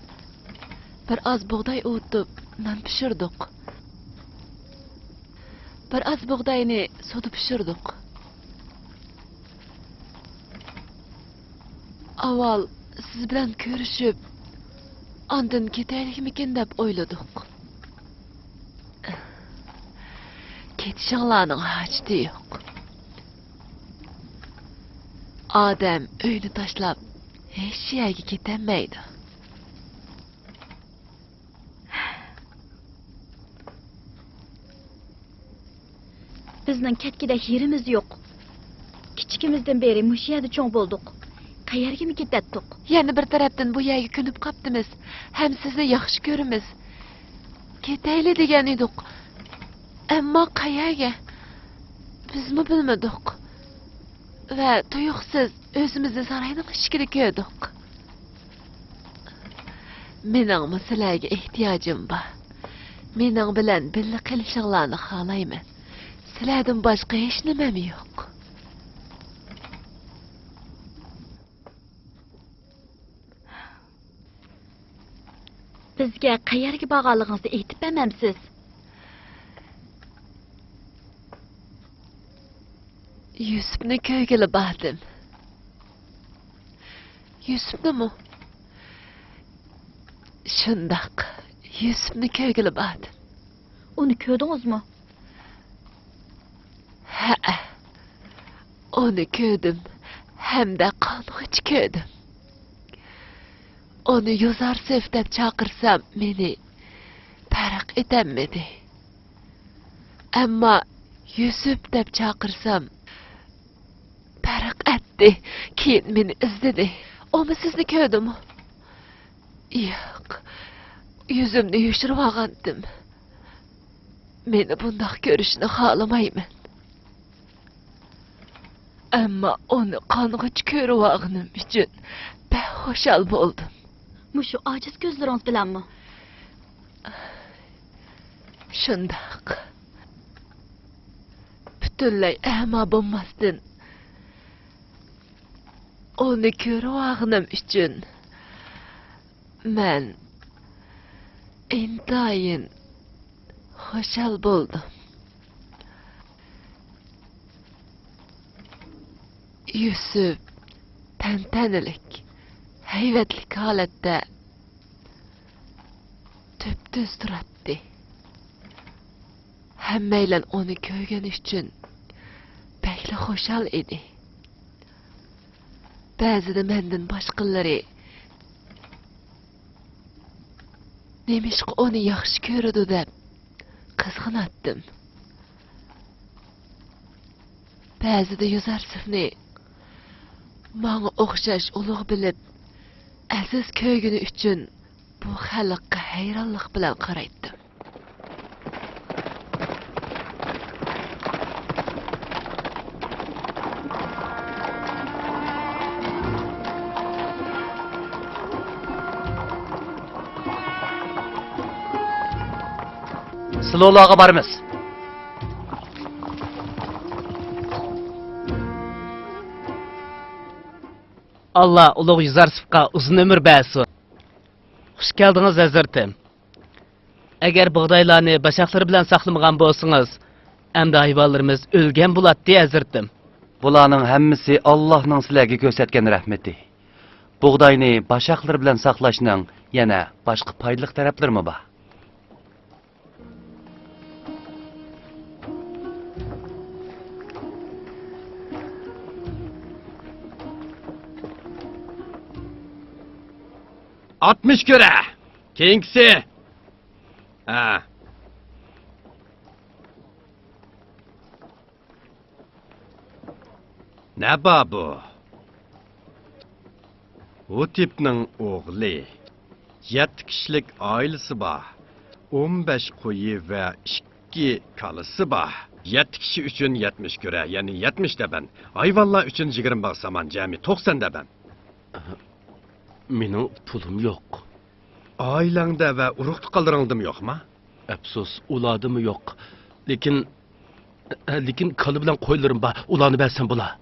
بىر ئاز بۇغداي ئۇۋۇتۇپ، نان پىشۇردۇق. بىر ئاز بۇغداينى سۇدا پىشۇردۇق. ئاۋۋال سىز بىلەن كۆرۈشۈپ، ئاندىن كېتەيلىكمىكىن دەپ ئويلىدۇق. كېتىشىڭلارنىڭ ھاجىتى يوق. ئادەم ئۆينى تاشلاپ، ھېچ يەرگە كېتەلمەيدۇ. بىزنىڭ كەتكۈدەك يېرىمىز يوق. كىچىكىمىزدىن بېرى مۇشۇ يەردە چوڭ بولدۇق. قەيەرگىمۇ كېتەتتۇق؟ يەنە بىر تەرەپتىن بۇ يەرگە كۆنۈپ قاپتىمىز. ھەم سىزنى ياخشى كۆرىمىز. كېتەيلى دېگەن ئىدۇق. ئەمما قەيەرگە؟ بىزمۇ بىلمىدۇق. ۋە تۇيۇقسىز ئۆزىمىزنى ساراينىڭ ئىشىكىدە كۆردۇق. مېنىڭمۇ سىلەرگە ئېھتىياجىم بار. مېنىڭ بىلەن بىللە قېلىشىڭلارنى خالايمەن. سىلەردىن باشقا ھېچنېمەم يوق. بىزگە قەيەرگە بارغانلىقىڭىزنى ئېيتىپ بەرمەمسىز؟ يۈسۈپنى كۆرگىلى باردىم. يۈسۈپنىمۇ؟ شۇنداق، يۈسۈپنى كۆرگىلى باردىم. ئۇنى كۆردىڭىزمۇ؟ ھەئە، ئۇنى كۆردۈم ھەمدە قانغۇچە كۆردۈم. ئۇنى يۈزارسېف دەپ چاقىرسام، مېنى پەرق ئېتەلمىدى. ئەمما يۈسۈپ دەپ چاقىرسام، پەرق ئەتتى. كېيىن مېنى ئىزدىدى. ئۇمۇ سىزنى كۆردىمۇ؟ ياق، يۈزۈمنى يوشۇرۇۋالغانتىم. مېنى بۇنداق كۆرۈشنى خالىمايمەن. ئەمما ئۇنى قانغۇچە كۆرۈۋالغىنىم ئۈچۈن بەك خۇشال بولدۇم. مۇشۇ ئاجىز كۆزلىرىڭىز بىلەنمۇ؟ شۇنداق. پۈتۈنلەي ئەما بولماستىن، ئۇنى كۆرۈۋالغىنىم ئۈچۈن مەن ئىنتايىن خۇشال بولدۇم. يۈسۈپ تەنتەنىلىك، ھەيۋەتلىك ھالەتتە تۈپتۈز تۇراتتى. ھەممەيلەن ئۇنى كۆرگەن ئۈچۈن بەكلا خۇشال ئىدى. بەزىدە مەندىن باشقىلىرى نېمىشقا ئۇنى ياخشى كۆرىدۇ دەپ قىزغىناتتىم. بەزىدە يۈزەرسىفنى ماڭا ئوخشاش ئۇلۇغ بىلىپ، ئەزىز كۆرگىنى ئۈچۈن بۇ خەلققە ھەيرانلىق بىلەن قارايتتىم. سىلۇلارغا بارىمىز. ئاللا ئۇلۇغ يۈزەرسىفقا ئۇزۇن ئۆمۈر بەرسۇن. خۇش كەلدىڭىز، ھەزرىتىم. ئەگەر بۇغدايلارنى باشاقلىرى بىلەن ساقلىمىغان بولسىڭىز، ئەمدى ھايۋانلىرىمىز ئۆلگەن بولاتتى، ھەزرىتىم. بۇلارنىڭ ھەممىسى ئاللاھنىڭ سىلەرگە كۆرسەتكەن رەھمىتى. بۇغداينى باشاقلىرى بىلەن ساقلاشنىڭ يەنە باشقا پايدىلىق تەرەپلىرىمۇ بار. ئاتمىش كۆرە! كېيىنكىسى! ھە. نە بار بۇ؟ ھۇتىپنىڭ ئوغلى. يەتتە كىشىلىك ئائىلىسى بار. ئون بەش قويى ۋە ئىككى كالىسى بار. يەتتە كىشى ئۈچۈن يەتمىش كۆرە، يەنى يەتمىش دەبەن. ھايۋانلار ئۈچۈن يىگىرمە باغ سامان، جەمئىي توقسان دەبەن. مېنىڭ پۇلۇم يوق. ئائىلەڭدە ۋە ئۇرۇق-تۇغقانلىرىڭدىمۇ يوقما؟ ئەپسۇس، ئۇلاردىمۇ يوق. لېكىن، لېكىن كالا بىلەن قويلىرىم بار، ئۇلارنى بەرسەم بولا؟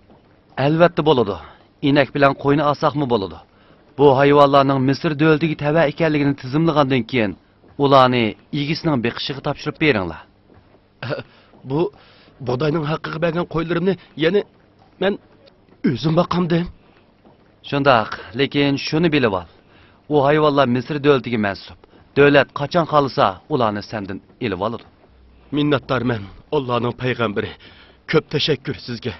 ئەلۋەتتە بولىدۇ. ئىنەك بىلەن قوينى ئالساقمۇ بولىدۇ. بۇ ھايۋانلارنىڭ مىسىر دۆلىتىگە تەۋە ئىكەنلىكىنى تىزىملىغاندىن كېيىن، ئۇلارنى ئىگىسىنىڭ بېقىشىغا تاپشۇرۇپ بېرىڭلار. بۇ بۇغداينىڭ ھەققىگە بەرگەن قويلىرىمنى يەنە مەن ئۆزۈم باقامدىم؟ شۇنداق، لېكىن شۇنى بىلىۋال، ئۇ ھايۋانلار مىسىر دۆلىتىگە مەنسۇپ. دۆلەت قاچان خالىسا، ئۇلارنى سەندىن ئېلىۋالىدۇ. مىننەتدارمەن، ئاللانىڭ پەيغەمبىرى. كۆپ تەشەككۈر سىزگە.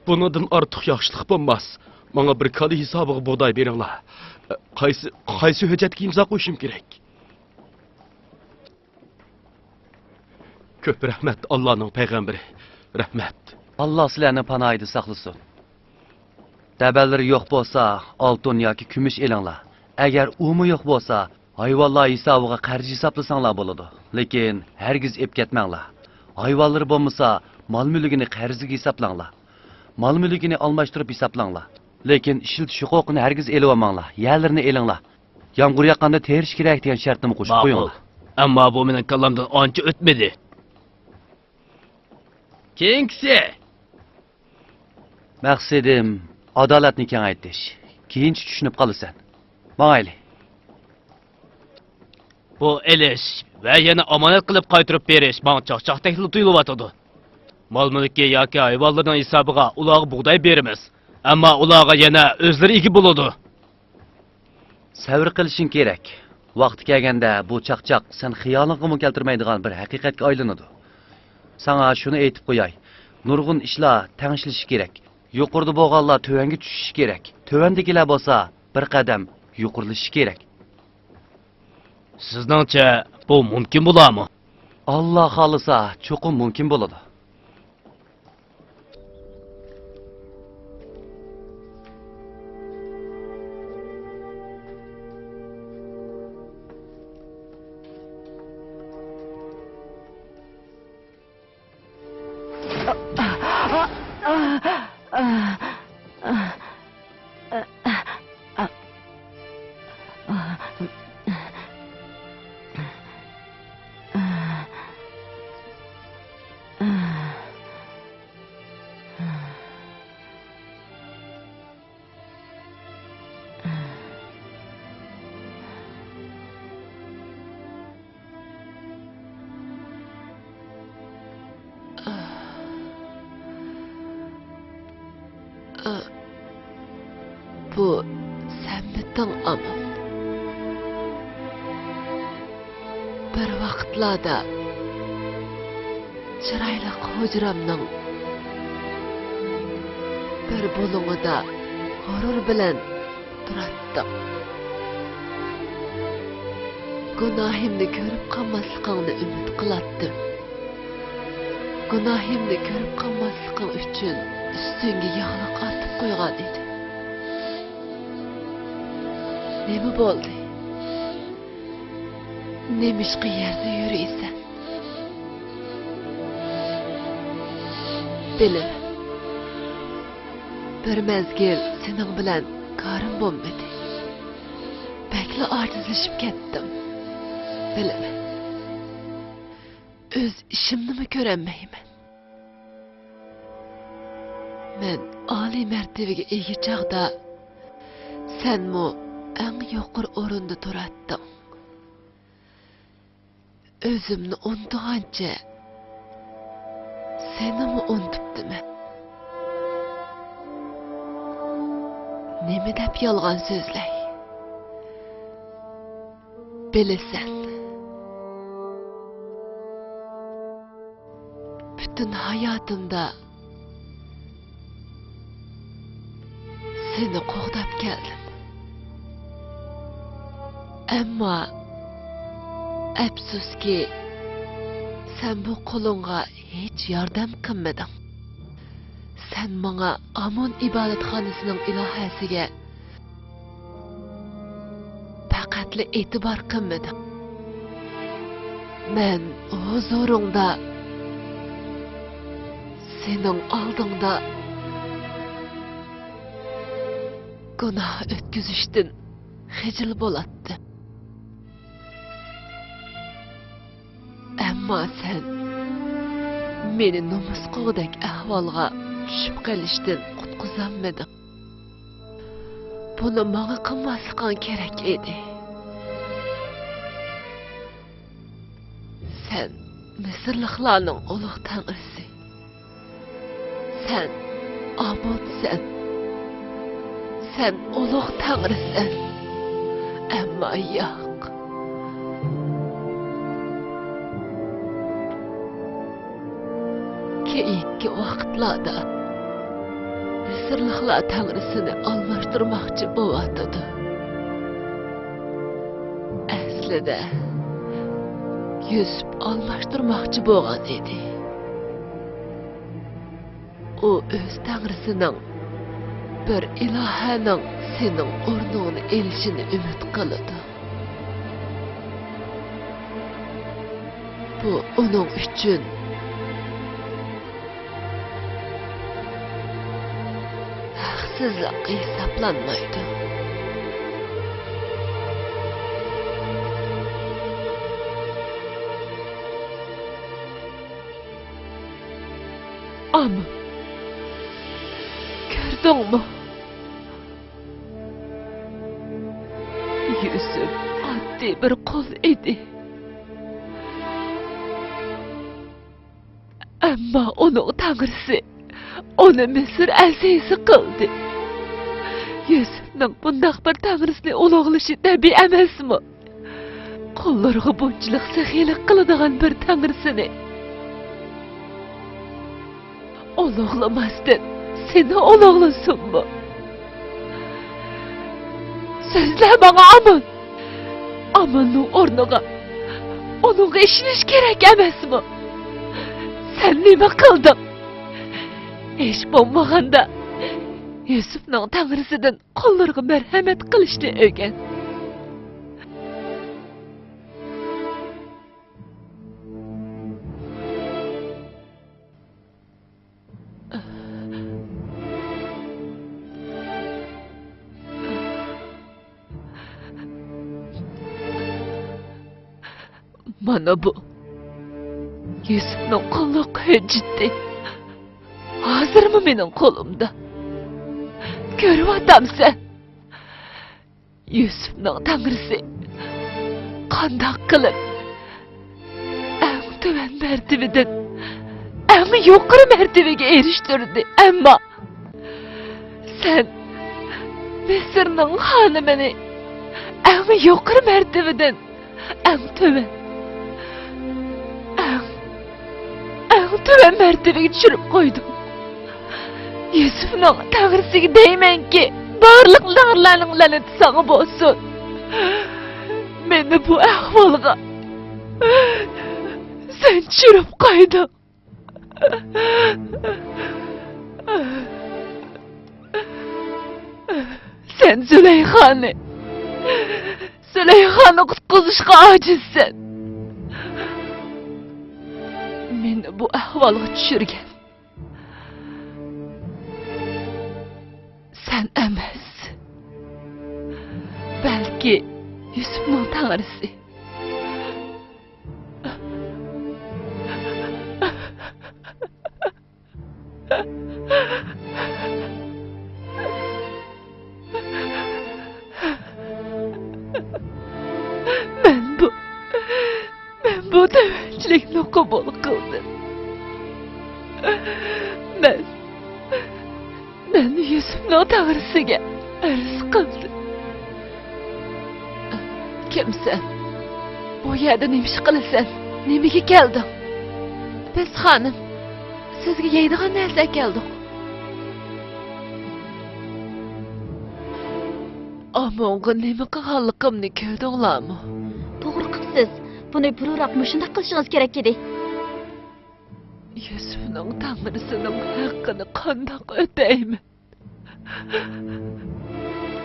بۇنىڭدىن ئارتۇق ياخشىلىق بولماس. ماڭا بىر كالا ھېسابىغا بۇغداي بېرىڭلار. قايسى، قايسى ھۆججەتكە ئىمزا قويۇشۇم كېرەك؟ كۆپ رەھمەت، ئاللانىڭ پەيغەمبىرى. رەھمەت. ئاللا سىلەرنى پاناھىدا ساقلىسۇن. دەبەنلىرى يوق بولسا، ئالتۇن ياكى كۈمۈش ئېلىڭلار. ئەگەر ئۇمۇ يوق بولسا، ھايۋانلار ھېسابىغا قەرز ھېسابلىساڭلار بولىدۇ. لېكىن ھەرگىز ئېلىپ كەتمەڭلار. ھايۋانلىرى بولمىسا، مال-مۈلكىنى قەرزگە ھېسابلاڭلار. مال-مۈلكىنى ئالماشتۇرۇپ ھېسابلاڭلار. لېكىن ئىشلىتىش ھوقۇقىنى ھەرگىز ئېلىۋالماڭلار. يەرلىرىنى ئېلىڭلار. يامغۇر ياغقاندا تېرىش كېرەك دېگەن شەرتنىمۇ قوشۇپ قويۇڭلار. ماقۇل. ئەمما بۇ مېنىڭ كاللامدىن ئانچە ئۆتمىدى. كېيىنكىسى. مەقسىتىم ئادالەتنى كېڭەيتىش. كېيىنچە چۈشىنىپ قالىسەن. ماڭايلى. بۇ ئېلىش ۋە يەنە ئامانەت قىلىپ قايتۇرۇپ بېرىش ماڭا چاقچاقتەكلا تۇيۇلۇۋاتىدۇ. مال-مۈلكى ياكى ھايۋانلىرىنىڭ ھېسابىغا ئۇلارغا بۇغداي بېرىمىز. ئەمما ئۇلارغا يەنە ئۆزلىرى ئىگە بولىدۇ. سەۋر قىلىشىڭ كېرەك. ۋاقتى كەلگەندە بۇ چاقچاق سەن خىيالىڭغىمۇ كەلتۈرمەيدىغان بىر ھەقىقەتكە ئايلىنىدۇ. ساڭا شۇنى ئېيتىپ قوياي، نۇرغۇن ئىشلار تەڭشىلىشى كېرەك. يۇقىرىدا بولغانلار تۆۋەنگە چۈشۈشى كېرەك. تۆۋەندىكىلەر بولسا بىر قەدەم يۇقىرىلىشى كېرەك. سىزنىڭچە بۇ مۇمكىن بولارمۇ؟ ئاللا خالىسا، چوقۇم مۇمكىن بولىدۇ. بۇ سەنمىتىڭ، ئامىن؟ بىر ۋاقىتلاردا چىرايلىق ھۇجرامنىڭ بىر بۇلۇڭىدا غۇرۇر بىلەن تۇراتتىڭ. گۇناھىمنى كۆرۈپ قالماسلىقىڭنى ئۈمىد قىلاتتىم. گۇناھىمنى كۆرۈپ قالماسلىقىڭ ئۈچۈن ئۈستۈڭگە ياغلىق ئارتىپ قويغان ئىدىم. نېمە بولدى؟ نېمىشقا يەردە يۈرىسەن؟ بىلىمەن، بىر مەزگىل سېنىڭ بىلەن كارىم بولمىدى. بەكلا ئاجىزلىشىپ كەتتىم. بىلىمەن، ئۆز ئىشىمنىمۇ كۆرەلمەيمەن. مەن ئالىي مەرتىۋىگە ئىگە چاغدا، سەنمۇ ئەڭ يۇقىرى ئورۇندا تۇراتتىڭ. ئۆزۈمنى ئۇنتۇغانچە، سېنىمۇ ئۇنتۇپتىمەن. نېمە دەپ يالغان سۆزلەي؟ بىلىسەن، پۈتۈن ھاياتىمدا سېنى قوغداپ كەلدىم. ئەمما، ئەپسۇسكى، سەن بۇ قۇلۇڭغا ھېچ ياردەم قىلمىدىڭ. سەن ماڭا ئامون ئىبادەتخانىسىنىڭ ئىلاھەسىگە پەقەتلا ئېتىبار قىلمىدىڭ. مەن ھۇزۇرۇڭدا، سېنىڭ ئالدىڭدا گۇناھ ئۆتكۈزۈشتىن خىجىل بولاتتىم. ئەمما سەن مېنى نومۇسقۇغۇدەك ئەھۋالغا چۈشۈپ قېلىشتىن قۇتقۇزالمىدىڭ. بۇنى ماڭا قىلماسلىقىڭ كېرەك ئىدى. سەن مىسىرلىقلارنىڭ ئۇلۇغ تەڭرىسى. سەن ئامونسەن. سەن ئۇلۇغ تەڭرىسەن. ئەمما ياق. كېيىنكى ۋاقىتلاردا مىسىرلىقلار تەڭرىسىنى ئالماشتۇرماقچى بولۇۋاتىدۇ. ئەسلىدە يۈسۈپ ئالماشتۇرماقچى بولغان ئىدى. ئۇ ئۆز تەڭرىسىنىڭ، بىر ئىلاھەنىڭ سېنىڭ ئورنۇڭنى ئېلىشىنى ئۈمىد قىلىدۇ. بۇ ئۇنىڭ ئۈچۈن ھەقسىزلىق ھېسابلانمايدۇ. ئامون، كۆردۈڭمۇ؟ يۈسۈپ ئاددىي بىر قۇل ئىدى. ئەمما ئۇنىڭ تەڭرىسى ئۇنى مىسىر ئەزىزى قىلدى. يۈسۈپنىڭ بۇنداق بىر تەڭرىسىنى ئۇلۇغلىشى تەبىئىي ئەمەسمۇ؟ قۇللىرىغا بۇنچىلىك سېخىيلىق قىلىدىغان بىر تەڭرىسىنى ئۇلۇغلىماستىن سېنى ئۇلۇغلىسۇنمۇ؟ سۆزلە ماڭا، ئامون! ئاموننىڭ ئورنىغا ئۇنىڭغا ئىشىنىش كېرەك ئەمەسمۇ؟ سەن نېمە قىلدىڭ؟ ھېچ بولمىغاندا يۈسۈپنىڭ تەڭرىسىدىن قۇللىرىغا مەرھەمەت قىلىشنى ئۆگەن. مانا بۇ يۈسۈپنىڭ قۇللۇق ھۆججىتى. ھازىرمۇ مېنىڭ قولۇمدا. كۆرۈۋاتامسەن؟ يۈسۈپنىڭ تەڭرىسى قانداق قىلىپ ئەڭ تۆۋەن مەرتىۋىدىن ئەڭ يۇقىرى مەرتىۋىگە ئېرىشتۈردى. ئەمما سەن مىسىرنىڭ خانىمىنى ئەڭ يۇقىرى مەرتىۋىدىن ئەڭ تۆۋەن، ئەڭ، ئەڭ تۆۋەن مەرتىۋىگە چۈشۈرۈپ قويدۇم. يۈسۈپنىڭ تەڭرىسىگە دەيمەنكى، بارلىق تەڭرىلەرنىڭ لەنىتى ساڭا بولسۇن. مېنى بۇ ئەھۋالغا سەن چۈشۈرۈپ قويدۇڭ. سەن زۇلەيخانى، زۇلەيخانى قۇتقۇزۇشقا ئاجىزسەن. مېنى بۇ ئەھۋالغا چۈشۈرگەن سەن ئەمەس، بەلكى يۈسۈپنىڭ تەڭرىسى. مەن بۇ، مەن بۇ تۆۋەنچىلىكنى قوبۇل قىلدىم. مەن مەن يۈسۈپنىڭ تەڭرىسىگە ئەرز قىلدىم. كىمسەن؟ بۇ يەردە نېمە ئىش قىلىسەن؟ نېمىگە كەلدىڭ؟ بىز، خانىم، سىزگە يەيدىغان نەرسە ئەكەلدۇق. ئامونغا نېمە قىلغانلىقىمنى كۆردۈڭلارمۇ؟ توغرا قىپسىز. بۇنى بۇرۇنراق مۇشۇنداق قىلىشىڭىز كېرەك ئىدى. يۈسۈپنىڭ تەڭرىسىنىڭ ھەققىنى قانداق ئۆتەيمەن؟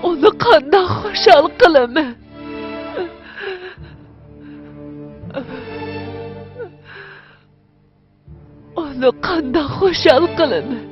ئۇنى قانداق خۇشال قىلىمەن؟ ئۇنى قانداق خۇشال قىلىمەن؟